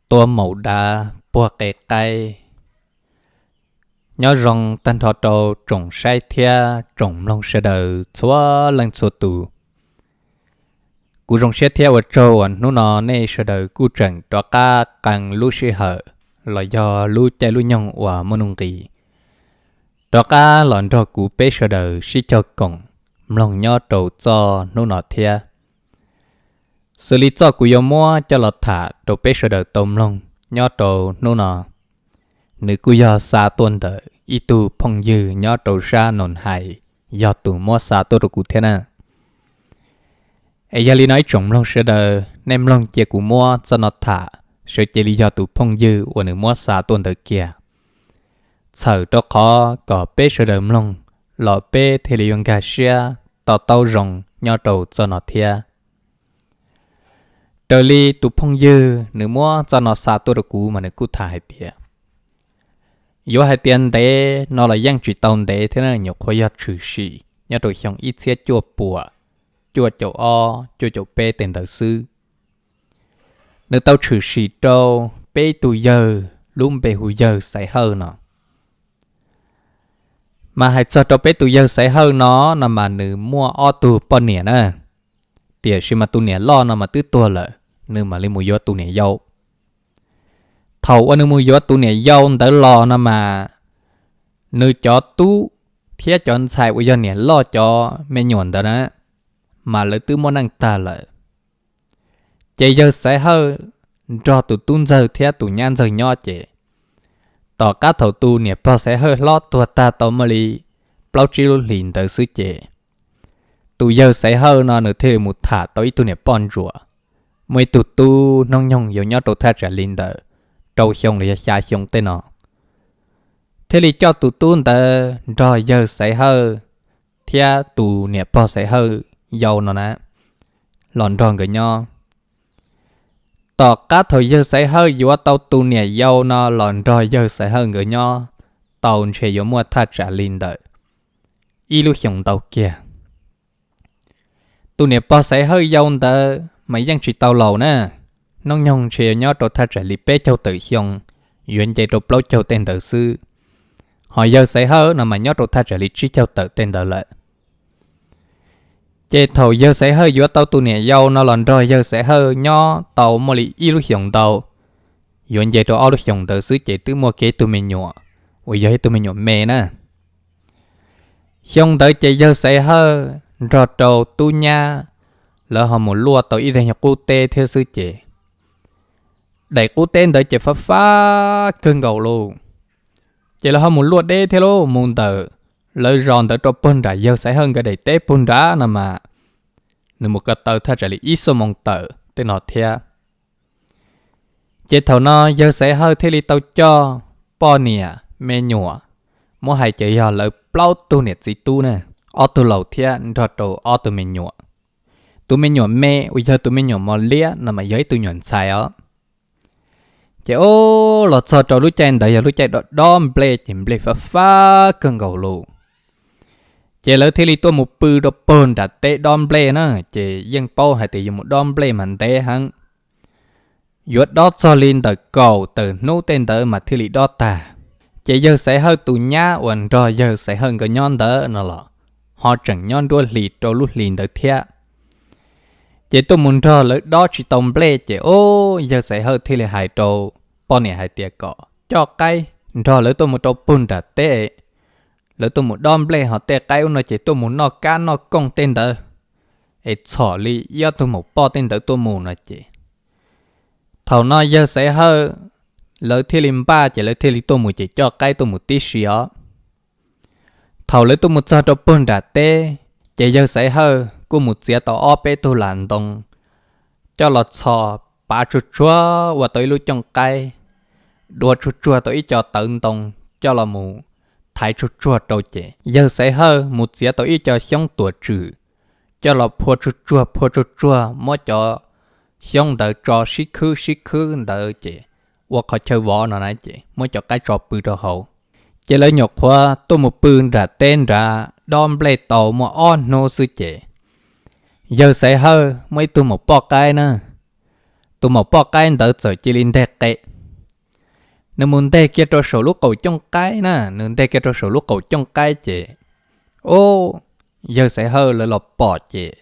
Tua maum dav puag qe qaib. Nyob zoo tag nrho rau tsoom saib thiab tsoom mloog sawv daws txhua leej txhua tus. Kuv zoo siab thiab ua tsaug uas hnub no nej sawv daws kuj tseem rov qab qee lub sij hawm los yog lub caij lub nyoog uas muaj nuj nqis rov qab los nrog kuv peb sawv daws sib cog koom mloog nyob rau txoj hnub no thiab. Xws li txoj kuv yuav muab coj los tham rau peb sawv daws tau mloog nyob rau hnub no, nws kuj yog xa tuaj ntawm ib tug phooj ywg nyob rau sab Noos Hais yog tus muab xa tuaj rau kuv thiab na. Es yog li no ib tsoom mloog sawv daws, nej mloog cia kuv muab txoj no tham sawv cev li yog tus phooj ywg uas nws muab xa tuaj ntawd kiag, txhawm rau qhov kom peb sawv daws mloog los peb thiaj li yuav nkag siab to taub zoo nyob rau txoj no thiab. Raws li tus phooj ywg nws muab txoj no xa tuaj rau kuv mas nws kuj tham hais tias, yuav hais tias ntev no los yeej tsis tau ntev thiab, nyuam qhuav yog tshwm sim nyob rau xyoo ib txhiab cuaj puas cuaj caum ob cuaj caum peb tej ntawd xwb. Nws tau tshwm sim rau peb ib tug yawg lub npe hu yawg Xaiv Hawj no. Mas hais txog rau peb tus yawg Xaiv Hawj no, no mas nws muaj ob tug poj niam na, tiam sis mas tus niam loj no mas twb tuag lawm, nws mam li mus yuav tus niam yau. Thaum uas nws mus yuav tus niam yau ntawd los no mas, nws cov tub thiab cov ntxhais uas yog niam loj cov me nyuam ntawd na, mas lawv twb muaj neej tag lawm. Ces yawg Xaiv Hawj nrog tus tub ntxawg thiab tus nyab ntxawg nyob ces, tom qab thaum tus niam pog Xaiv Hawj hlob tuag tag tau muaj li plaub tsib lub hlis ntawd xwb ces, tus yawg Xaiv Hawj no nws thiaj li mus tham tau ib tug niam poj ntsuam, muaj ib tug tub hnub nyoog yuav nyob rau thaj tsam li ntawm rau xyoo los yog xya xyoo tej no, thiaj li coj tus tub ntawd nrog yawg Xaiv Hawj thiab tus niam pog Xaiv Hawj yau no na, los nrog nkawd nyob. Tom qab thaum yawg Xaiv Hawj yuav tau tus niam yau no los nrog yawg Xaiv Hawj nkawd nyob tau ntshe yuav muaj thaj tsam li ntawm ib lub xyoos ntau kiag. Tus niam pog Xaiv Hawj yau ntawd mas yeej tsis tau laus na, hnub nyoog ntshe yuav nyob rau thaj tsam li peb caug tawm xyoo, yuav nce rau plaub caug tej ntawd xwb. Ho yawg Xaiv Hawj no mas nyob rau thaj tsam li tsib caug tawm tej ntawd lawm. Ces thaum yawg Xaiv Hawj yuav tau tus niam yau no los nrog yawg Xaiv Hawj nyob tau muaj li ib lub xyoos ntau, yuav nce rau ob lub xyoos ntawd xwb ces twb muaj kiag ib tug me nyuam, uas yog ib tug me nyuam me na. Xyoo ntawd ces yawg Xaiv Hawj nrog rau tub nyab, lawv ho mus luaj tau ib daim qub teb thiab xwb ces, daim qub teb ntawd ces fab fab kawg nkaus lauj. Ces lawv ho mus luaj deb thiab lauj, mus ntawm lawv zos ntawd rau puag nram yawg Xaiv Hawj nkawd daim teb puag nrad no mas, nws mus ko taw thaj tsam li ib xuab moos tawm tej no thiab. Ces thaum no yawg Xaiv Hawj thiaj li tau coj poj niam me nyuam, muab hais ces yog lawv plaub tug niam txiv tub na, ob tug laus thiab nrog rau ob tug me nyuam. Tus me nyuam me uas yog tus me nyuam mos liab no mas yog ib tug nyuam ntxhais os. Ces o, los txog rau lub caij ntawd yog lub caij dob dob nplej ces nplej fab fab kawg nkaus lauj. Ces lawv thiaj li tuaj mus pw rau puag nram teb dob nplej na, ces yeej paub hais tias yuav mus dob nplej mas ntev heev. Yuav dob txog li ntawm kaum tawm hnub tej ntawd mas thiaj li dob tag. Ces yawg Xaiv Hawj tus nyab uas nrog yawg Xaiv Hawj nkawd nyob ntawd no los ho tseem nyob nruab hlis rau lub hlis ntawd thiab. Ces tuaj mus nrog lawv dob tsis tau nplej ces o, yawg Xaiv Hawj thiaj li hais rau poj niam hais tias kom coj qaib nrog lawv tuaj mus rau puag nram teb, lawv tuaj mus dob nplej ho tej qaib ub no ces tuaj mus noj kab noj kooj tej ntawd, es txhom li ib ob tug maum poj tej ntawd tuaj mus no ces. Thaum no yawg Xaiv Hawj lawv thiaj li npaj ces lawv thiaj li tuaj mus ces coj qaib tuaj mus tib si os. Thaum lawv tuaj mus txog rau puag nram teb, ces yawg Xaiv Hawj kuj mus txiav tau ob peb tug lam ntoo coj los txhos pav tsuag tsuag ua tau ib lub cooj qaib, dua tsuag tsuag tau ib co tawv ntoo coj los mus thaiv tsuag tsuag rau ces yawg Xaiv Hawj mus txiav tau ib co xyoob tuam tswm coj los phua tsuag tsuag phua tsuag tsuag muab cov xyoob ntawd tso sib khwb sib khwb ntawd ces ua qhov chaw vov no na ces muab cov qaib tso pw rau hauv. Ces lawv nyuam qhuav tuaj mus pw nram teb nrad dob nplej tau muaj ob hnub xwb ces yawg Xaiv Hawj muaj ib tug maum poj qaib na, tus maum poj qaib ntawd txawm cia li nteg qe. Nws mus nteg kiag rau saum lub qaum cooj qaib na, nws nteg kiag rau saum lub qaum cooj qaib ces, o, yawg Xaiv Hawj lawv los pom ces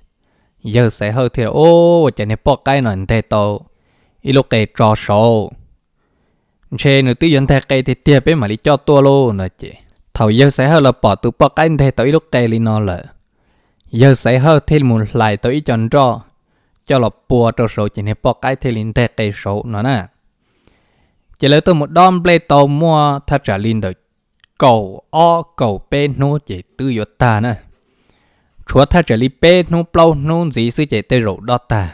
yawg Xaiv Hawj thiaj, o, ua cas niag poj qaib no nteg tau ib lub qe tso saud, ntshe nws twb yuav nteg qe tiag tiag, peb mam li coj tuaj lauj no ces thaum yawg Xaiv Hawj los pom tus poj qaib nteg tau ib lub qe li no lawm, yawg Xaiv Hawj thiaj li mus hlais tau ib co nroj coj los pua rau saud ces niag poj qaib thiaj li nteg qe saud no na. Ces lawv tuaj mus dob nplej tau muaj thaj tsam li ntawm kaum ob kaum peb hnub ces twb yuav tag na. Tshuav thaj tsam li peb hnub plaub hnub ntxiv xwb ces tej zaum dob tag.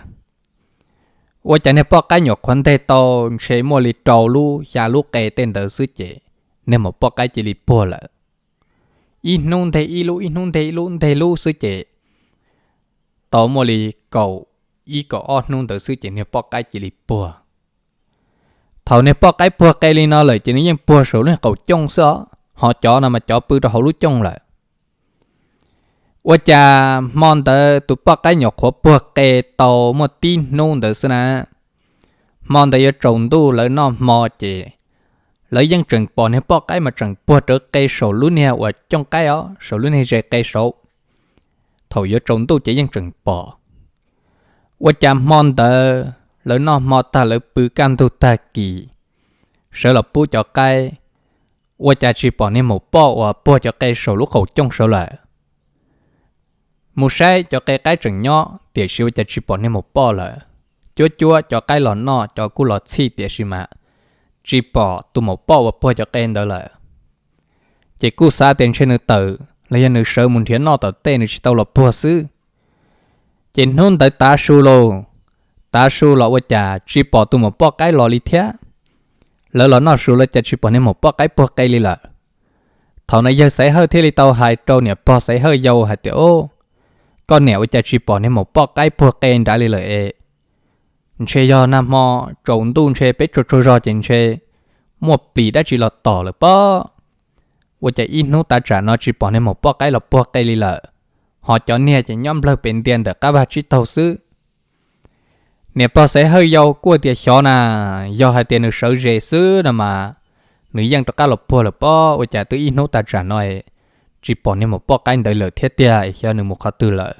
Ua cas niag poj qaib nyuam qhuav nteg tau ntshe muaj li rau lub xya lub qe tej ntawd xwb ces niag maum poj qaib cia li puag lawm. Ib hnub nteg ib lub, ib hnub nteg ib lub, nteg lub xwb ces tau muaj li kaum ib kaum ob hnub ntawd xwb ces niag poj qaib cia li puag. Thaum niag poj qaib puag qe li no lawm ces nws yeej puag saum lub qaum cooj xwb os, ho cov no mas cov pw rau hauv lub cooj lawm. Ua cas hmo ntawd tus poj qaib nyuam qhuav puag qe tau muaj tib hnub ntawd xwb na, hmo ntawd yuav tsaus ntuj lawv noj hmo ces lawv yeej tseem pom niag poj qaib mas tseem puag rawv qe saum lub niag uas cooj qaib os, saum lub niag ze qe saud. Thaum yuav tsaus ntuj ces yeej tseem pom. Ua cas hmo ntawd lawv noj hmo tag lawv pw kaj ntug tag kis, sawv los pub cov qaib, ua cas tsis pom niag maum poj uas puag cov qe saum lub qaum cooj saud lawm. Mus saib cov qe qaib tseem nyob tiam sis ua cas tsis pom niag maum poj lawm. Cuab cuab cov qaib los noj cov kuj los txhij tiam sis mas tsis pom tus maum poj uas puag cov qe ntawd lawm. Ces kuj xav tias ntshe nws tawm los yog nws sawv mus nrhiav noj tom tej nws tsis tau los puag xwb. Ces hnub ntawd tav su lauj, tav su los ua cas tsis pom tus maum poj qaib los li thiab. Lawv los noj su los cas tsis pom niag maum poj qaib puag qe li lawm. Thaum no yawg Xaiv Hawj thiaj li tau hais rau niam pog Xaiv Hawj yau hais tias, Koj niam, ua cas tsis pom niag maum poj qaib puag qe nrad li lawm es? Ntshe yog nag hmo tsaus ntuj ntshe peb tsaug tsaug zog ces ntshe muaj plis dab tsi los tom lawm pob. Ua cas ib hnub tav tsam no tsis pom niag maum poj qaib los puag qe li lawm, ho cov niag ces nyob nplawg pem ntias ntawm qab vaj tsib taug xwb. Niam pog Xaiv Hawj yau kuj tias, Xyov na, yog hais tias nws sawv ze xwb no mas nws yeej rov qab los puag lawm pob. Ua cas twb ib hnub tav tsam no tsis pom niag maum poj qaib ntawd lawm thiab tiag, xyov nws mus qhov twg lawm.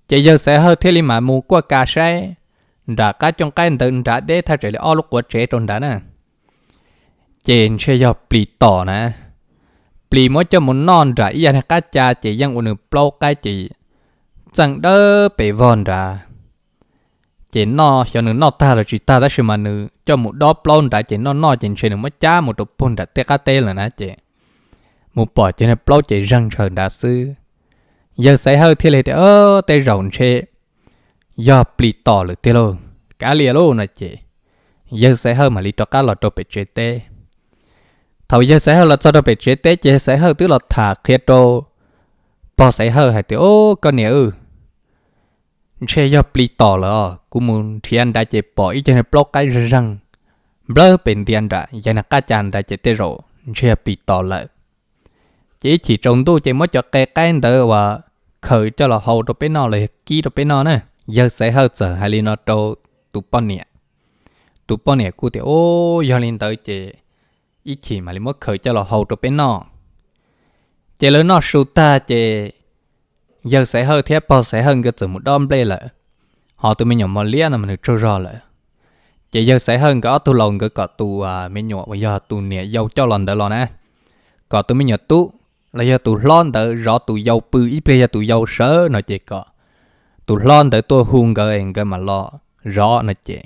Ces yawg Xaiv Hawj thiaj li mam mus kuaj ka saib nram qab cooj qaib ntawd nrad deb thaj tsam li ob lub quav tsev rau nrad na. Ces ntshe yog plis tom na, plis muab coj mus noj nram ib yam niag qab ca ces yeej ua nws plaub qaib ces txeej dawb pes vog nrad. Ces noj, xyov nws noj tag los tsis tag tab sis mas nws coj mus dob plaub nrad ces noj noj ces ntshe nws muab cab mus rau puag nram tej qab teb lawm na ces mus pom ces niag plaub ces zeeg ntshaw nrad xwb. Yawg Xaiv Hawj thiaj li tias, Tej zaum ntshe yog plis tom lawm tiag lauj, kav liam lauj no ces yawg Xaiv Hawj mam li rov qab los rau pem tsev teb. Thaum yawg Xaiv Hawj los txog rau pem tsev teb ces yawg Xaiv Hawj twb los tham qhia rau pog Xaiv Hawj hais tias, Koj niam, ntshe yog plis tom lawm os, kuv mus nrhiav nrad ces pom ib co niag plaub qaib zeeg zeeg nplawg pem ntias nram yag niag qab ca nrad ces tej zaum ntshe yog plis tom lawm. Ces ib chim tsaus ntuj ces muab cov qe qaib ntawd uas khaws coj los hau rau peb noj los yog kib rau peb noj na. Yawg Xaiv Hawj txawm hais li no rau tus poj niam. Tus poj niam kuj tias, Ub, yog li ntawd ces ib chim mam li muab khaws coj los hau rau peb noj. Ces lawv noj su tag ces yawg Xaiv Hawj thiab pog Xaiv Hawj nkawd txawm mus dob nplej lawm, ho tus me nyuam mos liab no mas nws tsaug zog lawm. Ces yawg Xaiv Hawj nkawd ob tug laus nkawd kom tus me nyuam uas yog tus niam yau coj los ntawd los na, kom tus me nyuam tub los yog tus hlob ntawd zov tus yau pw ib pliag yog tus yau sawv no ces kom tus hlob ntawd tuaj hu nkawd nkawd mam los zov no ces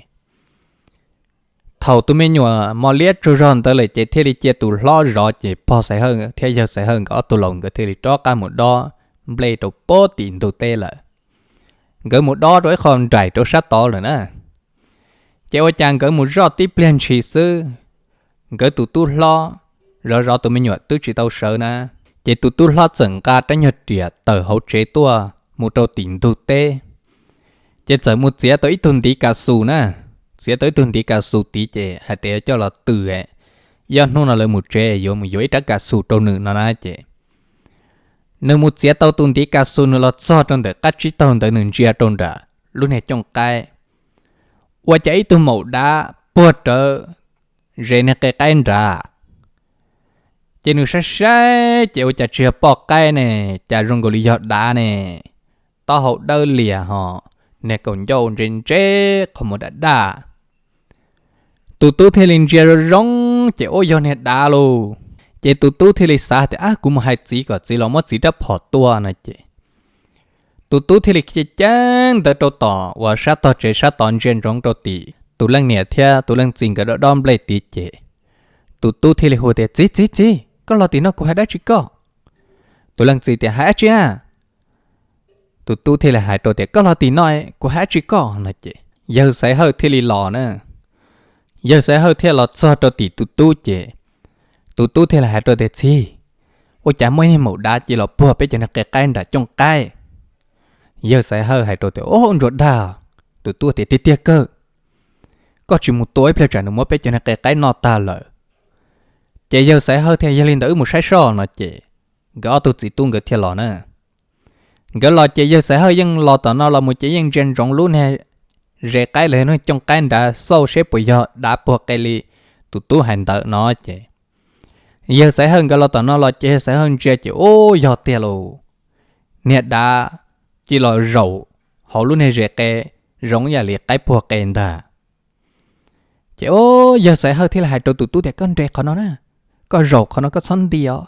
thaum tus me nyuam mos liab tsaug zog ntawd lawm ces thiaj li cia tus hlob zov ces pog Xaiv Hawj thiab yawg Xaiv Hawj nkawd ob tug laus nkawd thiaj li rov qab mus dob nplej rau pob tim ntug teb lawm. Nkawd mus dob rau ib qho nraim rau sab tod lawm na. Ces ua cas nkawd mus zoj tib pliag ntshis xwb, nkawd tus tub hlob zov zov tus me nyuam twb tsis tau sawv na, ces tus tub hlob txawm nqa rab nyuag riam tawm hauv tsev tuaj mus rau tim ntug teb. Ces txawm mus txiav tau ib tug ntiv kas xus na, txiav tau ib tug ntiv kas xus tid ces hais tias coj los tws, yog hnub no lawv mus tsev yuav mus yuav ib rab kas xus rau nws no na ces nws mus txiav tau tus ntiv kas xus nws los txog rau ntawm qab tsib taug ntawd nws ntsia rau nram lub niag cooj qaib. ua cas ib tug maum dav puag rawv zes niag qe qaib nrad. Ces nws saib saib ces ua cas tsis yog poj qaib ne, cas zoo nkaus li yog dav ne, taub hau dawb lias ho, niag kaum ncauj ntse ntse, qhov muag daj daj. Tus tub thiaj li ntsia zoo zoo ces ua yog niag dav lauj. Ces tus tub thiaj li xav tias, Ab, kuv mus hais txiv kom txiv los muab txiv rab phom tua no ces tus tub thiaj li ceev ceev ntawd rau tom uas sab tog tsev sab tod ntsia ntsoov rau tim tus leej niam thiab tus leej txiv nkawd dob dob nplej tid ces tus tub thiaj li hu tias, Txiv, txiv, txiv, koj los tim no kuv hais dab tsi koj? Tus leej txiv tias, Hais dab tsi na? Tus tub thiaj li hais rau tias, Koj los tim no, kuv hais dab tsi koj no ces yawg Xaiv Hawj thiaj li los na. Yawg Xaiv Hawj thiaj los txog rau tim tus tub ces tus tub thiaj li hais rau tias, Txiv, ua cas muaj ib niag maum dav cia los puag peb cov niag qe qaib nram cooj qaib? Yawg Xaiv Hawj hais rau tias, Ob, ntsuas dag. Tus tub tias, Tiag tiag kawg, koj tsis mus tua ib pliag tsam nws muab peb cov niag qe qaib noj tag lawm. Ces yawg Xaiv Hawj thiaj, Yog li ntawd wb mus saib soj no ces nkawd ob tug txiv tub nkawd thiaj los na. Nkawd los ces yawg Xaiv Hawj yeej los tom no los mus ces yeej ntsia ntsoov lub niag zes qaib los yog niag cooj qaib nrad xauj seb puas yog dav puag qe li tus tub hais ntawd no ces yawg Xaiv Hawj nkawd los tom no los ces yawg Xaiv Hawj ntsia ces ub, yog tiag lauj, niag dav cia los zaum hauv lub niag zes qe zoo ib yam li qaib puag qe ntag. Ces ub, yawg Xaiv Hawj thiaj li hais rau tus tub tias, Koj nres qhov no na, koj zaum qhov no koj txhob nti os,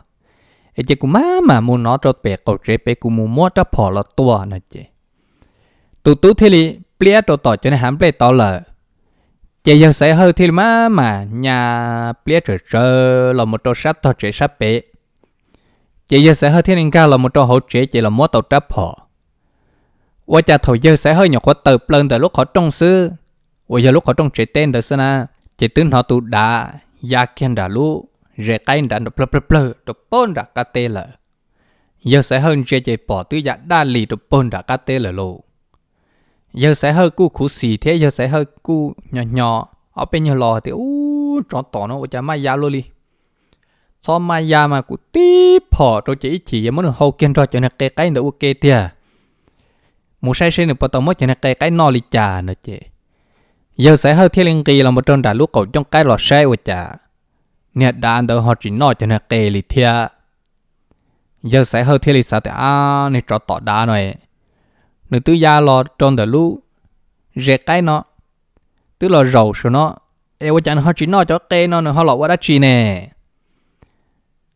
es ces kuv mam mam mus no rau pem qaum tsev pem kuv mus muab rab phom los tua no ces tus tub thiaj li pliab rau tom cov niag hav nplej tod lawm. Ces yawg Xaiv Hawj thiaj li mam mam nyas pliab tsawm tsawv los mus rau sab tog tsev sab pem. Ces yawg Xaiv Hawj thiaj li nkag los mus rau hauv tsev ces los muab tau rab phom. Ua cas thaum yawg Xaiv Hawj nyuam qhuav tawm plaws ntawm lub qhov rooj xwb, uas yog lub qhov rooj tsev teb ntawd xwb na, ces twb hnov tus dav ya kiag nram lub zes qaib nrad plawg plawg plawg rau pag nram qab teb lawm. Yawg Xaiv Hawj ntsia ces pom twb ya daj lis rau pag nram qab teb lawm lauj. Yawg Xaiv Hawj kuj khuv xim thiab yawg Xaiv Hawj kuj hnyo hnyo ob peb nyuag lo tias, Ub, tsov tom no ua cas maj ya luaj li. Txhob maj ya mas kuv tib phom rau ces ib chim yuav muab nws hau kiag nrog cov niag qe qaib ntawd ua ke tiag. Mus saib seb nws puas tau muab cov niag qe qaib noj li cas no ces yawg Xaiv Hawj thiaj li nqis los mus rau nram lub qaum cooj qaib los saib ua cas niag dav ntawd ho tsis noj cov niag qe li thiab. Yawg Xaiv Hawj thiaj li xav tias, Ab, niag tsov tom dav no, nws twb ya los rau ntawm lub zes qaib no, twb los zaum saum no, es ua cas nws ho tsis noj cov qe no, nws ho los ua dab tsi ne?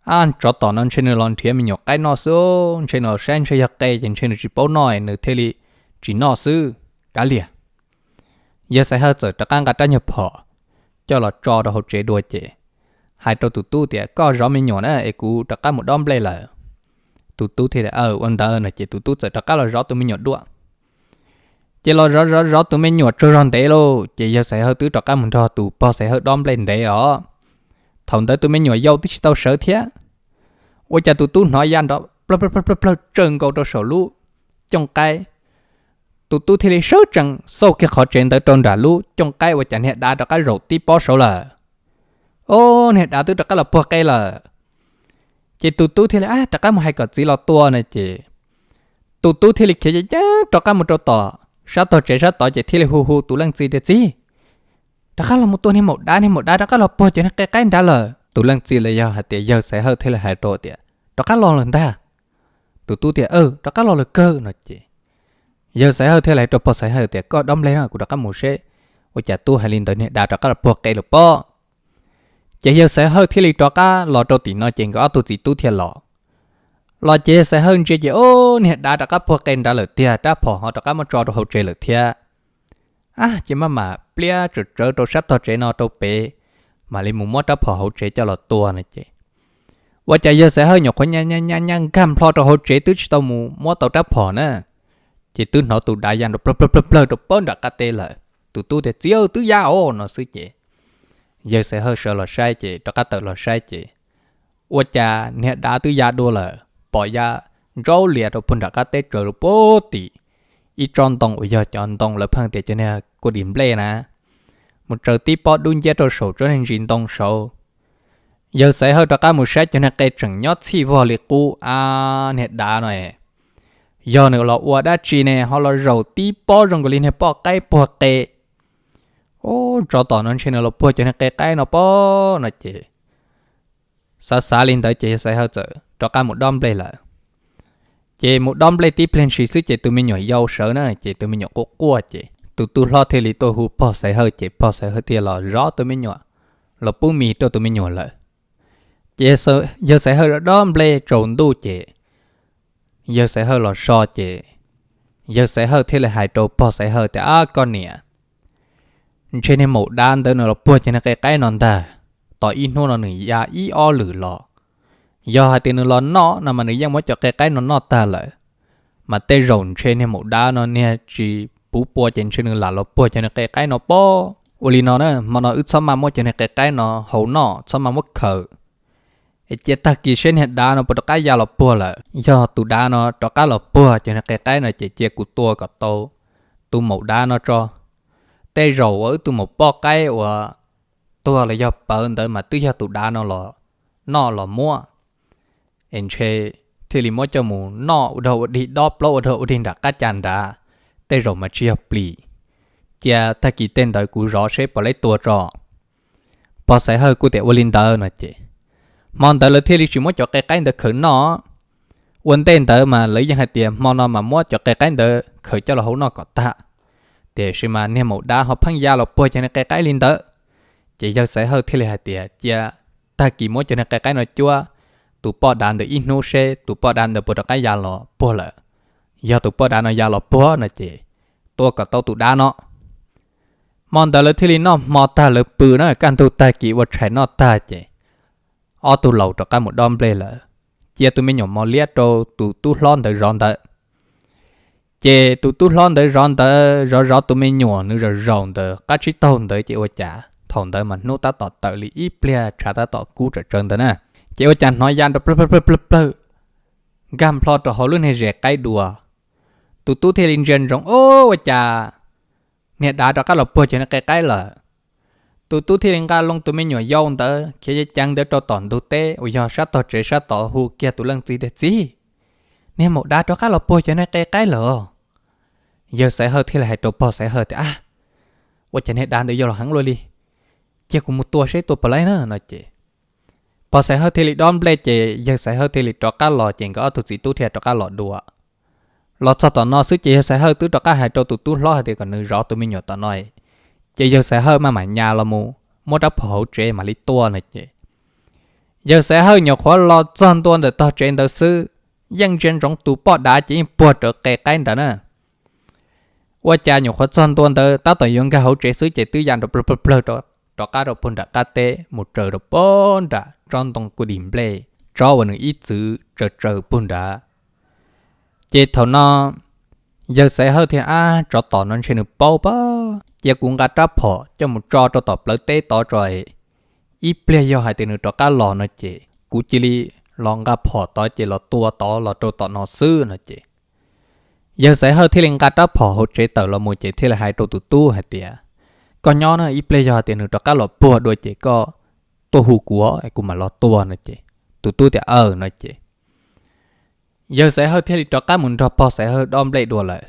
Ab, tsov tom no ntshe nws los nrhiav me nyuam qaib noj xwb, ntshe nws los saib ntshe yog qe ces ntshe nws tsis paub noj, nws thiaj li tsis noj xwb. Kav liam. Yawg Xaiv Hawj txawm rov qab nqa rab nyuag phom coj los tso rau hauv tsev dua ces hais rau tus tub tias, Koj zov me nyuam na es kuv rov qab mus dob nplej lawm. Tus tub thiaj li, Aw, ua ntawd no ces tus tub txawm rov qab los zov tus me nyuam dua. Ces los zov zov zov tus me nyuam tsaug zog ntev lauj, ces yawg Xaiv Hawj twb rov qab mus nrog tus pog Xaiv Hawj dob nplej ntev os. Thaum ntawd tus me nyuam yau twb tsis tau sawv thiab. Ua cas tus tub hnov ya nrov plawg plawg plawg plawg tsawg nkaus rau saum lub cooj qaib. Tus tub thiaj li sawv tsees xauj kiag qhov tsev ntawd rau nram lub cooj qaib ua cas niag dav rov qab zaum tib pob saud lawm. Ob, niag dav twb rov qab los puag qe lawm. Ces tus tub thiaj li, Ab, rov qab mus hais kom txiv los tua no ces tus tub thiaj li khiav ceev ceev rov qab mus rau tom sab tog tsev sab tod ces thiaj li hu hu tus leej txiv tias, Txiv, rov qab los mus tua niag maum dav, niag maum dav rov qab los puag cov niag qe qaib nrad lawm. Tus leej txiv los yog hais tias yawg Xaiv Hawj thiaj li hais rau tias, Rov qab los lawm ntag. Tus tub tias, Aw, rov qab los lawm kawg no ces yawg Xaiv Hawj thiaj li hais rau pog Xaiv Hawj tias, Koj dob nplej no kuv rov qab mus seb ua cas tub hais li ntawd niag dav rov qab los puag qe lawm pob. Ces yawg Xaiv Hawj thiaj li rov qab los rau tim no ces nkawd ob tug txiv tub thiaj los. Los ces yawg Xaiv Hawj ntsia ces, Ob, niag dav rov qab puag qe nrad lawm tiag, rab phom ho rov qab muab tso rau hauv tsev lawm thiab. Ab, ces maj mam pliab tsawv tsawv rau sab tog tsev no rau pem, mam li mus muab rab phom hauv tsev coj los tua no ces ua cas yawg Xaiv Hawj nyuam qhuav nyas nyas nyas nkag nplho rau hauv tsev twb tsis tau mus muab tau rab phom na, ces twb hnov tus dav ya nrov plawg plawg plawg plawg rau pag nram qab teb lawm. Tus tub tias, Txiv, twb ya os no xwb ces yawg Xaiv Hawj sawv los saib ces rov qab tawm los saib ces ua cas niag dav twb ya dua lawm, pom ya ntsaub lias rau puag nram qab teb tsaws lawm puag tim ib tsob ntoo uas yog cov ntoo lawv pheej tias cov niag kua dim nplej na, mus tsaws tib pob dub nciab rau saum tsob niag ntsis ntoo saud. Yawg Xaiv Hawj rov qab mus saib cov niag qe tseem nyob txhij vog li qub. Ab, niag dav no yog nws los ua dab tsi ne ho los zaum tib pob zoo nkaus li niag poj qaib puag qe. Ub, tsov tom no ntshe nws los puag cov niag qe qaib no pob no ces xav xav li ntawd ces yawg Xaiv Hawj txawm rov qab mus dob nplej lawm. Ces mus dob nplej tib pliag ntshis xwb ces tus me nyuam yau sawv na, ces tus me nyuam quaj quaj ces tus tub hlob thiaj li tuaj hu pog Xaiv Hawj ces pog Xaiv Hawj thiaj los zov tus me nyuam, los pub mis rau tus me nyuam lawm. Ces yawg Xaiv Hawj dob nplej tsaus ntuj ces yawg Xaiv Hawj los so ces yawg Xaiv Hawj thiaj li hais rau pog Xaiv Hawj tias, Ab, koj niam, ntshe niag maum dav ntawd nws los puag cov niag qe qaib no ntag. Tom ib hnub no nws ya ib ob lwm los, yog hais tias nws los noj no mas nws yeej muab cov qe qaib no noj tag lawm. Mas tej zaum ntshe niag maum dav no niag tsis puv pua ces ntshe nws lam los puag cov niag qe qaib no pob. Ua li no na, hmo no wb txhob maj muab cov niag qe qaib no haus noj, txhob maj muab khaws, es cia tag kis seb niag dav no puas rov qab ya los puag lawm. Yog tus dav no rov qab los puag cov niag qe qaib no ces cia kuv tua kom tau tus maum dav no tso. Tej zaum uas wb tus maum poj qaib uas tuag los yog pawv ntawd mas twb yog tus dav no los noj los muab. Es ntshe thiaj li muab coj mus noj ua dog ua dig, dob plaub ua dog ua dig nram qab ca nrad, tej zaum mas tsis yog plis. Cia tag kis tej ntawd kuv zov seb puas laib tua tso. Pog Xaiv Hawj kuj tias ua li ntawd no ces hmo ntawd lawv thiaj li tsis muab cov qe qaib ntawd khaws noj. Ua ntej ntawd mas lawv yeej hais tias hmo no mas muab cov qe qaib ntawd khaws coj los hau noj kom tag, tiam sis mas niag maum dav ho pheej ya los puag cov niag qe qaib li ntawd. Ces yawg Xaiv Hawj thiaj li hais tias cia tag kis muab cov niag qe qaib no cuab tus poj dav ntawd ib hnub seb tus poj dav ntawd puas rov qab ya los puag lawm. Yog tus poj dav no ya los puag no ces tua kom tau tus dav no. Hmo ntawd lawv thiaj li noj hmo tag lawv pw na, kaj ntug tag kis ua tshais noj tag ces ob tug laus rov qab mus dob nplej lawm, cia tus me nyuam mos liab rau tus tub hlob ntawd zov ntawd. Ces tus tub hlob ntawd zov ntawd zov zov tus me nyuam nws zaum zaum ntawd qab tsib taug ntawd ces ua cas thaum ntawd mas hnub tab tom tawm li ib pliag tshav tab tom kub tsawm tsawv ntawd na, ces ua cas hnov ya nrov plawg plawg plawg plawg nkag nplho rau hauv lub niag zes qaib dua. Tus tub thiaj li ntsia ntsoov, Ub, ua cas niag dav rov qab los puag cov niag qe qaib lawm. Tus tub thiaj li nqa loo tus me nyuam yau ntawd khiav ceev ceev ntawd rau tom ntug teb uas yog sab tog tsev sab tod hu kiag tus leej txiv tias, Txiv, niag maum dav rov qab los puag cov niag qe qaib lawm. Yawg Xaiv Hawj thiaj li hais rau pog Xaiv Hawj tias, Ab, ua cas niag dav ntawd yuav los heev luaj li, cia kuv mus tua seb tua puas laib na no ces pog Xaiv Hawj thiaj li dob nplej ces yawg Xaiv Hawj thiaj li rov qab los ces nkawd ob tug txiv tub thiaj rov qab los dua. Los txog tom no xwb ces yawg Xaiv Hawj twb rov qab hais rau tus tub hlob hais tias kom nws zov tus me nyuam tom no, ces yawg Xaiv Hawj maj mam nyas los mus muab rab phom hauv tsev mam li tua no ces yawg Xaiv Hawj nyuam qhuav los txog ntua ntawm tog tsev ntawd xwb, yeej ntsia ntsoov tus poj dav ces yeej puag rawv qe qaib nrad na. Ua cas nyuam qhuav txog ntua ntawd tab tom yuav nkag hauv tsev xwb ces twb ya nrov plawg plawg plawg rov qab rau puag nram qab teb mus tsaws rau puag nram tsob ntoo kuj dim nplej tsob uas nws ib txwm tsaws tsaws puag nrad. Ces thaum no yawg Xaiv Hawj thiaj, Ab, tsov tom no ntshe nws paub pab, cia kuv nqa rab phom coj mus tso rau tom plawv teb tod tso, ib pliag yog hais tias nws rov qab los no ces kuv cia li los nqa phom tod ces los tua tod los rau tom no xwb no ces yawg Xaiv Hawj thiaj li nqa rab phom hauv tsev tawm los mus ces thiaj li hais rau tus tub hais tias, Koj nyob na, ib pliag yog hais tias nws rov qab los puag dua ces koj tuaj hu kuv, kuv mam los tua no ces tus tub tias, Aw no ces yawg Xaiv Hawj thiaj li rov qab mus nrog pog Xaiv Hawj dob nplej dua lawm.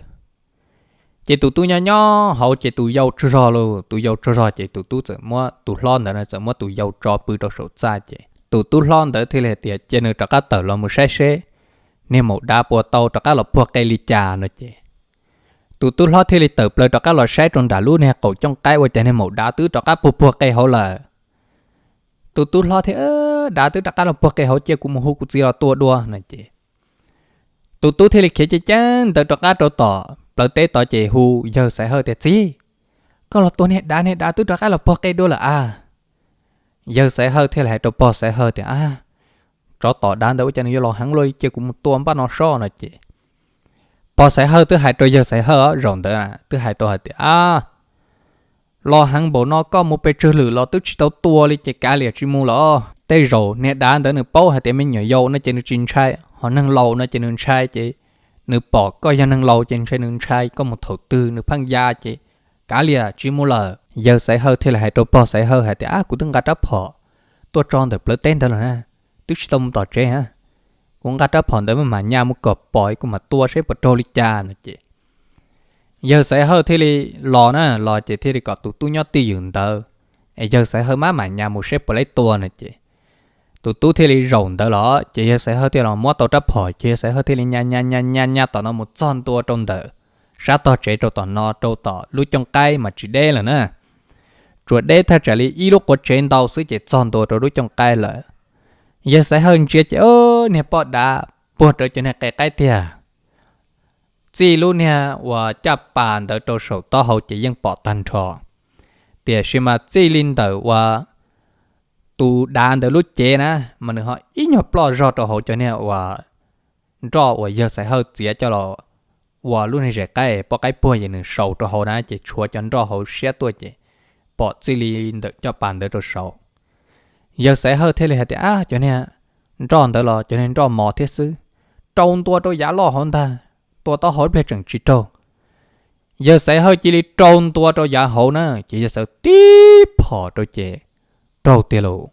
Ces tus tub nyob nyob hauv ces tus yau tsaug zog lauj, tus yau tsaug zog ces tus tub txawm muab tus hlob ntawd no txawm muab tus yau tso pw rau saum txaj ces tus tub hlob ntawd thiaj li hais tias cia nws rov qab tawm los mus saib seb niag maum dav puas tau rov qab los puag qe li cas no ces tus tub hlob thiaj li tawm plaws rov qab los saib rau nram lub niag qaum cooj qaib ua cas niag maum dav twb rov qab puag puag qe hauv lawm. Tus tub hlob thiaj, Dav twb rov qab los puag qe hauv, cia kuv mus hu kuv txiv los tua dua no ces tus tub thiaj li khiav ceev ceev ntawd rov qab rau tom plawv teb tod ces hu yawg Xaiv Hawj tias, Txiv, koj los tua niag dav, niag dav twb rov qab los puag qe dua lawm a. Yawg Xaiv Hawj thiaj li hais rau pog Xaiv Hawj tias, Ab, tsov tom dav ntawd ua cas nws yuav los heev luaj li, cia kuv mus tua npaj no soj no ces pog Xaiv Hawj twb hais rau yawg Xaiv Hawj zaum ntawd twb hais rau hais tias, Ab, los heev npaum no koj mus pes tsawg lwm los twb tsis tau tua li ces kav liam tsis mus los. Tej zaum niag dav ntawd nws paub hais tias me nyuam yaus no ces nws tsis ntshai, ho neeg laus no ces nws ntshai ces nws pom koj yog neeg laus ces ntshe nws ntshai koj mus thaum twg nws pheej ya ces kav liam tsis mus lawm. Yawg Xaiv Hawj thiaj li hais rau pog Xaiv Hawj hais tias, Ab, kuv twb nqa rab phom tuaj tso ntawm plawv teb ntawd lawm na, twb tsis tau mus tom tsev a. Kuv nqa rab phom ntawd maj mam nyas mus kom pom kuv mam tua seb puas raug li cas no ces Yawg Xaiv Hawj thiaj li los na, los ces thiaj li kom tus tub nyob twj ywm ntawd, es yawg Xaiv Hawj maj mam nyas mus saib puas laib tua no ces tus tub thiaj li zaum ntawd los ces yawg Xaiv Hawj thiaj los muab tau rab phom ces yawg Xaiv Hawj thiaj li nyas nyas nyas nyas nyas tom no mus txog ntua rau ntawm sab tog tsev rau tom no rau tom lub cooj qaib mas tsis deb lawm na. Tsuas deb thaj tsam li ib lub quav tsev ntau xwb ces txog ntua rau lub cooj qaib lawm. Yawg Xaiv Hawj ntsia ces, o, niag poj dav puag rawv cov niag qe qaib tiag. Txij lub niag uas caj pas ntawd rau saum taub hau ces yeej pom tag nrho. Tiam sis mas txij li ntawm uas tus dav ntawd lub cev na, mas nws ho ib nyuag ploj zog rau hauv cov niag uas nroj uas yawg Xaiv Hawj txiav coj los ua lub niag zes qaib poj qaib puag ces nws sau rau hauv na ces tshuav cov nroj hauv siab tuaj ces pom txij li ntawm caj pas ntawd rau saud. Yawg Xaiv Hawj thiaj li hais tias, ab, cov niag nroj ntawd los cov niag nroj mos thiab xwb, rau ntua rau yav loj hauv ntag, tua taub hau ib pliag tseem tsis raug. Yawg Xaiv Hawj cia li rau ntua rau yav hauv na ces yawg Xaiv Hawj tib phom rau ces raug tiag lauj.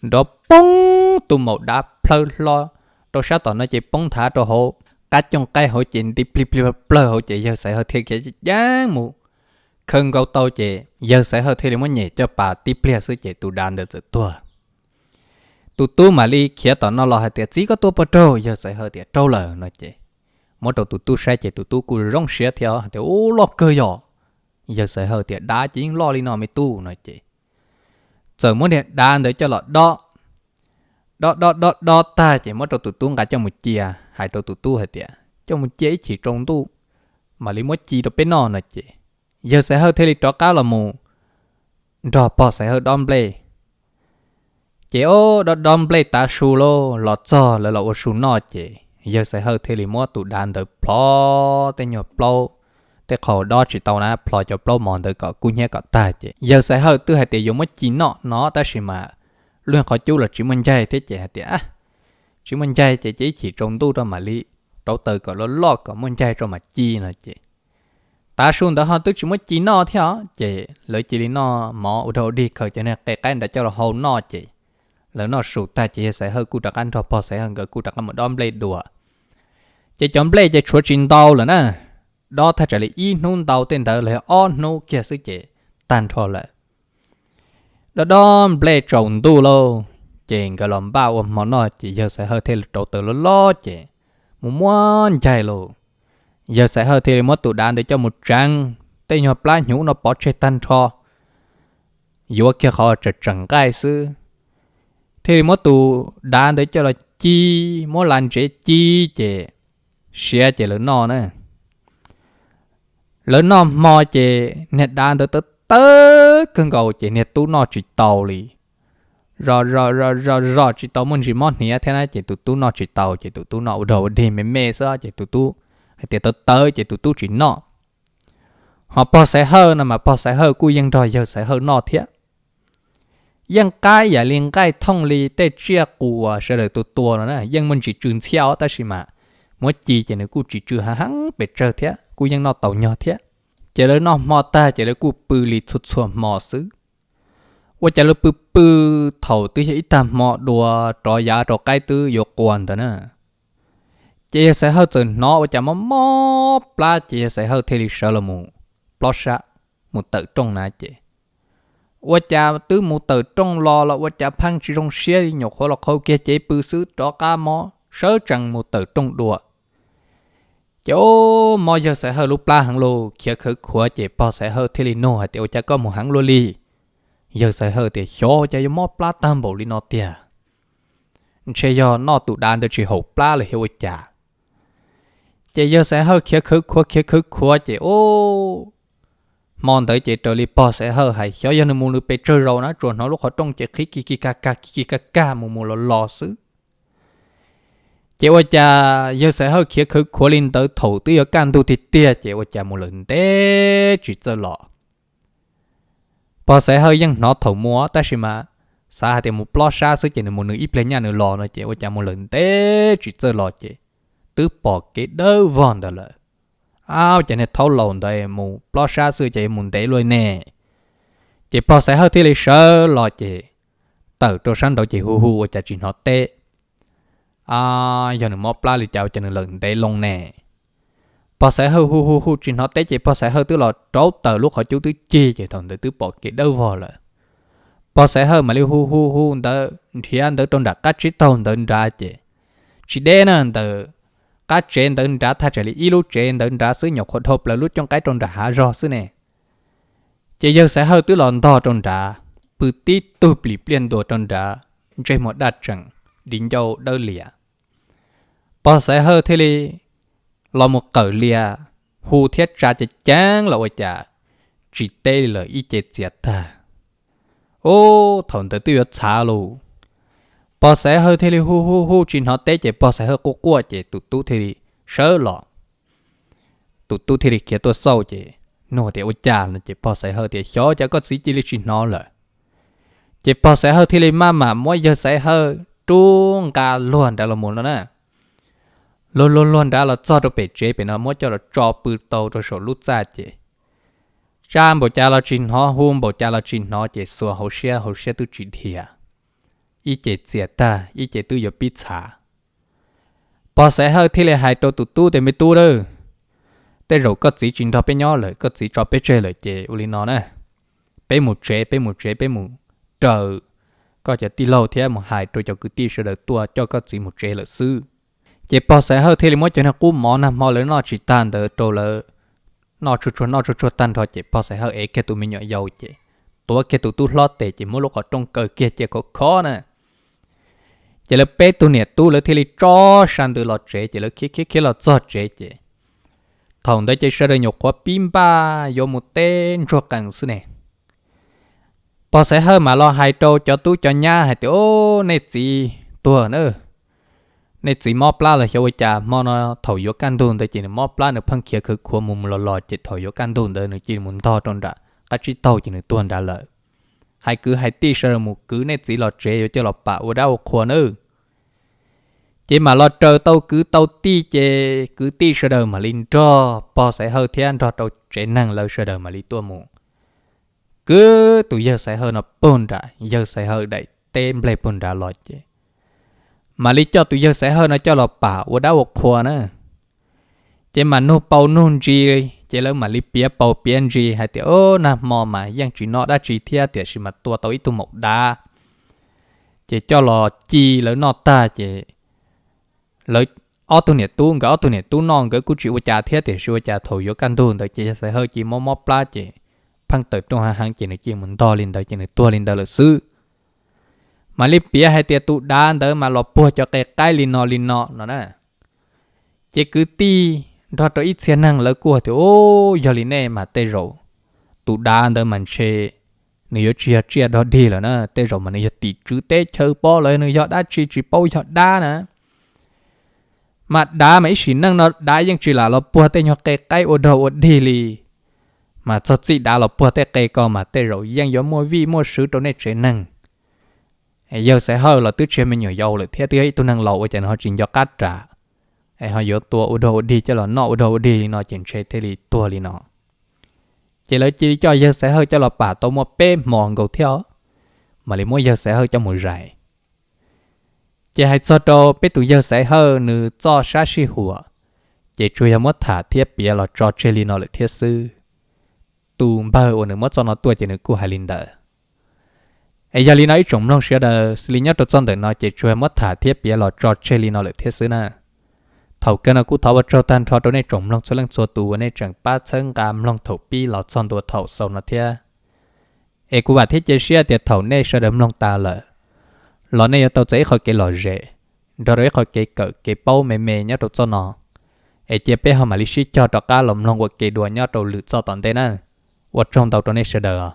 Nrov poob, tus maum dav plhaw hlo rau sab tom no ces poob nthav rau hauv qab cooj qaib hauv ces nti plig plig plawg hauv ces yawg Xaiv Hawj thiaj khiav ceev ceev mus khawb nkaus tau ces yawg Xaiv Hawj thiaj li muab nyem caj pas tib pliag xwb ces tus dav ntawd txawm tuag. Tus tub mam li khiav tom no los hais tias, txiv, koj tua puas raug? Yawg Xaiv Hawj tias raug lawm no ces muab rau tus tub saib ces tus tub kuj zoo siab thiab hais tias, ub, loj kawg yog. Yawg Xaiv Hawj tias, dav ces yeej loj li no me tub no ces txawm muab niag dav ntawd coj los dob, dob dob dob dob tag ces muab rau tus tub nqa coj mus cia, hais rau tus tub hais tias coj mus cia ib chim tsaus ntuj mam li muab ci rau peb noj no ces yawg Xaiv Hawj thiaj li rov qab los mus nrog pog Xaiv Hawj dob nplej. Ces o, dob dob nplej tav su lauj, los txog lawv los ua su noj ces yawg Xaiv Hawj thiaj li muab tus dav ntawd plhov tej nyuag plaub, tej qho dob tsis tau na, plhov cov plaub mos ntawd kom kub hnyiab kom tag ces yawg Xaiv Hawj twb hais tias yuav muab ci noj no tab sis mas lub qhov cub los tsis muaj ncaig thiab ces hais tias, tsis muaj ncaig ces cia ib chim tsaus ntuj rau mam li rauv taws kom loj loj kom muaj ncaig rau mam ci no ces tav su ntawd ho twb tsis muab ci noj thiab os ces lawv cia li noj mov ua dog ua dig khaws cov niag qe qaib ntawd coj los hau noj ces lawv noj su tag ces yawg Xaiv Hawj kuj rov qab nrog pog Xaiv Hawj nkawd kuj rov qab mus dob nplej dua. Ces cov nplej ces tshuav tsis ntau lawm na, dob thaj tsam li ib hnub ntau tej ntawd los yog ob hnub kiag xwb ces tag nrho lawm. Dob dob nplej tsaus ntuj lauj, ces nkawd los npaj ua hmo noj ces yawg Xaiv Hawj thiaj li rauv taws loj loj ces mus muab ncaig lauj. Yawg Xaiv Hawj thiaj li muab tus dav ntawd coj mus tseev, tej nyuag plab hnyuv no pov tseg tag nrho, yuav kiag qhov tseem tseem nqaij xwb. Thiaj li muab tus dav ntawd coj los ci, muab las ntsev ci ces siav ces lawv noj na. Lawv noj hmo ces niag dav ntawd tawv tawv kawg nkaus ces niag tub noj tsis tau li. Zos zos zos zos zos tsis tau, muaj ntsis mob hniav thiab na ces tus tub noj tsis tau ces tus tub noj ua dog ua dig me me xwb ces tus tub hais tias tawv tawv ces tus tub tsis noj. Ho pog Xaiv Hawj no mas pog Xaiv Hawj kuj yeej nrog yawg Xaiv Hawj noj thiab. Yeej qab ib yam li nqaij thooj li tej tsiaj qus uas sawv daws tua tua no na, yeej muaj ntsis tsw ntxhiab os tab sis mas muab ci ces nws kuj tsis tsw heev heev pes tsawg thiab kuj yeej noj tau nyog thiab. Ces lawv noj hmo tag ces lawv kuj pw li txhua txhua hmo xwb. Ua cas lawv pw pw thaum twb yog ib tag hmo dua rov yav rau qaib twb yuav qua ntawd na, ces yawg Xaiv Hawj txawm hnov ua cas mob mob plab ces yawg Xaiv Hawj thiaj li sawv los mus plob sab, mus tawm rooj na ces ua cas twb mus tawm rooj los los ua cas pheej tsis zoo siab li, nyuam qhuav los qhau kiag cev pw xwb rov qab mob sawv tsees mus tawm rooj dua. Ces o, mob yawg Xaiv Hawj lub plab heev lauj, khiav khawv khuav ces pog Xaiv Hawj thiaj li nug hais tias ua cas koj mus heev luaj li? Yawg Xaiv Hawj tias xyov ua cas yuav mob plab tag npaum li no tiag, ntshe yog noj tus dav ntawd tsis haum plab los yog ua cas. Ces yawg Xaiv Hawj khiav khawv khuav khiav khawv khuav ces o, hmo ntawd ces raws li pog Xaiv Hawj hais xyov yog nws mus nws pes tsawg zaus na, tsuas hnov lub qhov rooj ces qhib kis kis kag kag kis kis kag kag mus mus los los xwb. Ces ua cas yawg Xaiv Hawj khiav khawv khuav li ntawd thaum twb yuav kaj ntug tiag tiag ces ua cas mus lawm ntev tsis txawj los. Pog Xaiv Hawj yeej hnov thaum mus tab sis mas xav hais tias mus plob sab xwb ces nws mus nws ib pliag nyaj nws los no ces ua cas mus lawm ntev tsis txawj los ces twb pom kev dawb vog ntawd lawm. Ab, ua cas niag thaub laus ntawd mus plob sab xwb ces mus ntev luaj ne. Ces pog Xaiv Hawj thiaj li sawv los ces tawm rau sab nraud ces hu hu ua cas tsis hnov teb. Ab, yog nws mob plab li cas ua cas nws lawm ntev loo ne. Pog Xaiv Hawj hu hu hu tsis hnov teb ces Pog Xaiv Hawj twb los rauv taws lub qhov cub twb cig ces thaum ntawd twb pom kev dawb vog lawm. Pog Xaiv Hawj mam li hu hu hu ntawd nrhiav ntawd rau nram qab tsib taug ntawd nrad ces tsis deb na, ntawm qab tsev ntawd nrad thaj tsam li ib lub tsev ntawd nrad xwb nyuam qhuav dhau plaws lub cooj qaib rau nram hav zog xwb ne. Ces yawg Xaiv Hawj twb los ntog rau nrad, pw tib tug plis pliaj ntua rau nrad, ntsej muag daj tseem, di ncauj dawb lias. Pog Xaiv Hawj thiaj li los mus qawm lias, hu thiab tsa ceev ceev los ua cas tsis teb li lawm, ib ce txias tag. Ub, thaum ntawd twb yuav txhav lus, Pog Xaiv Hawj thiaj li hu hu hu tsis hnov teb ces Pog Xaiv Hawj quaj quaj ces tus tub thiaj li sawv los. Tus tub thiaj li khiav tuaj xauj ces nug tias ua cas no ces Pog Xaiv Hawj tias xyov cas koj txiv cia li tsis hnov lawm. Ces Pog Xaiv Hawj thiaj li maj mam muab yawg Xaiv Hawj rub nqa luag nrad los mus no na. Luag luag luag nrad los txog rau pem tsev pem no muab coj los tso pw tau rau saum lub txaj ces tsa npaum cas los tsis hnov, hu npaum cas los tsis hnov ces xuas hauv siab, hauv siab twb tsis dhia, ib ce txias tag, ib ce twb yuav pib txhav. Pog Xaiv Hawj thiaj li hais rau tus tub tias me tub a, tej zaum koj txiv tsis nrog peb nyob lawm, koj txiv tso peb tseg lawm ces ua li no na, peb mus tsev, peb mus tsev, peb mus raws koj cov tij laug thiab mus hais rau cov kwv tij sawv daws tuaj coj koj txiv mus tsev lawm xwb. Ces Pog Xaiv Hawj thiaj li muab cov niag qub mov nag hmo lawv noj tsis tag ntawd rau lawv noj tsuag tsuag noj tsuag tsuag tag nrho ces Pog Xaiv Hawj ev kiag tus me nyuam yaus ces tuav kiag tus tub hlob tes ces muab lub qhov rooj kaw kiag cia khov khov na. Ces lawv peb tug niam tub lawv thiaj li tso sa ntws los tsev ces lawv khiav khiav khiav los txog tsev ces thaum ntawd ces sawv daws nyuam qhuav pib npaj yuav mus teb ntsuag qees xwb ne. Pog Xaiv Hawj mam los hais rau cov tub cov nyab hais tias o, nej txiv tuag na, nej txiv mob plab los xyov ua cas, hmo no thaum yuav kaj ntug ntawd ces nws mob plab nws pheej khiav khawv khuav mus mus los los ces thaum yuav kaj ntug ntawd nws cia li mus ntog rau nram qab tsib taug ces nws tuag nrad lawm. Hais kwv hais tij sawv daws mus kwv nej txiv los tsev yuav coj los pam ua dab ua qhua nawb. Ces mam los raws tau kwv tau tij ces kwv tij sawv daws mam li nrog Pog Xaiv Hawj thiab nrog rau tsev neeg lawv sawv daws mam li tuaj mus kwv tus yawg Xaiv Hawj no puag nram yawg Xaiv Hawj daim teb nplej puag nrad los ces mam li coj tus yawg Xaiv Hawj no coj los pam ua dab ua qhua na. Ces mam nug paus nug ntsis, ces lawv mam li piav paus piav ntsis hais tias o, nag hmo mas yeej tsis noj dab tsi thiab tiam sis mas tua tau ib tug maum dav, ces coj los ci lawv noj tag ces lawv ob tug niam tub, nkawd ob tug niam tub noj nkawd kuj tsis ua cas thiab tiam sis ua cas thaum yuav kaj ntug ntawd ces yawg Xaiv Hawj cia li mob mob plab ces pheej tawm rooj heev heev ces nws cia li mus ntog li ntawd ces nws tuag li ntawd lawm xwb. Mam li piav hais tias tus dav ntawd mas los puag cov qe qaib li no li no no na. Ces kwv tij nrog rau ib txhia neeg lawv kuj tias o, yog li nej mas tej zaum tus dav ntawd mas ntshe nws yuav tsis yog tsiaj dog dig lawm na, tej zaum mas nws yog tim tswv teb chaws pob los nws yog dab tsi tsis paub yog dab na. Mas dav mas ib sim neej no dav yeej tsis lam los puag tej nyuag qe qaib ua dog ua dig li, mas txog txij dav los puag tej qe ko mas tej zaum yeej yuav muaj vij muaj sw rau nej tsev neeg. Yawg Xaiv Hawj los twb tsis yog me nyuam yaus lawm thiab twb yog ib tug neeg laus ua cas nws ho tsis nco qab ras, es ho yuav tua ua dog ua dig coj los noj ua dog ua dig li no ces ntshe thiaj li tuag li no. Ces lawv cia li coj yawg Xaiv Hawj coj los pam tau muaj peb hmo nkaus thiab, mam li muab yawg Xaiv Hawj coj mus zais. Ces hais txog rau peb tus yawg Xaiv Hawj nws txoj sab sij huam, ces tsuas yog muab tham thiab piav los tso tseg li no lawm thiab xwb. Tus npawg uas nws muab txoj no tuaj ces nws kuj hais li ntawd. Es yog li no ib tsoom mloog sawv daws, xws li nyob rau txoj ntawm no ces tsuas yog muab tham thiab piav los tso tseg li no lawm thiab xwb na. Thaum kawg no kuj thov ua tsaug tag nrho rau nej tsoom mloog txhua leej txhua tus uas nej tseem pab txhawb nqa mloog thaum pib los txog ntua thaum xaus no thiab. Es kuv vam thiab cia siab tias thaum nej sawv daws mloog tas lawm, los nej yuav tau txais ib qho kev lom zem, nrog rau ib qho kev kawm kev paub me me nyob rau txoj no. Es cia peb ho mam li sib cog rov qab los mloog ua ke dua nyob rau lwm txoj tom ntej na. Ua tsaug ntau rau nej sawv daws.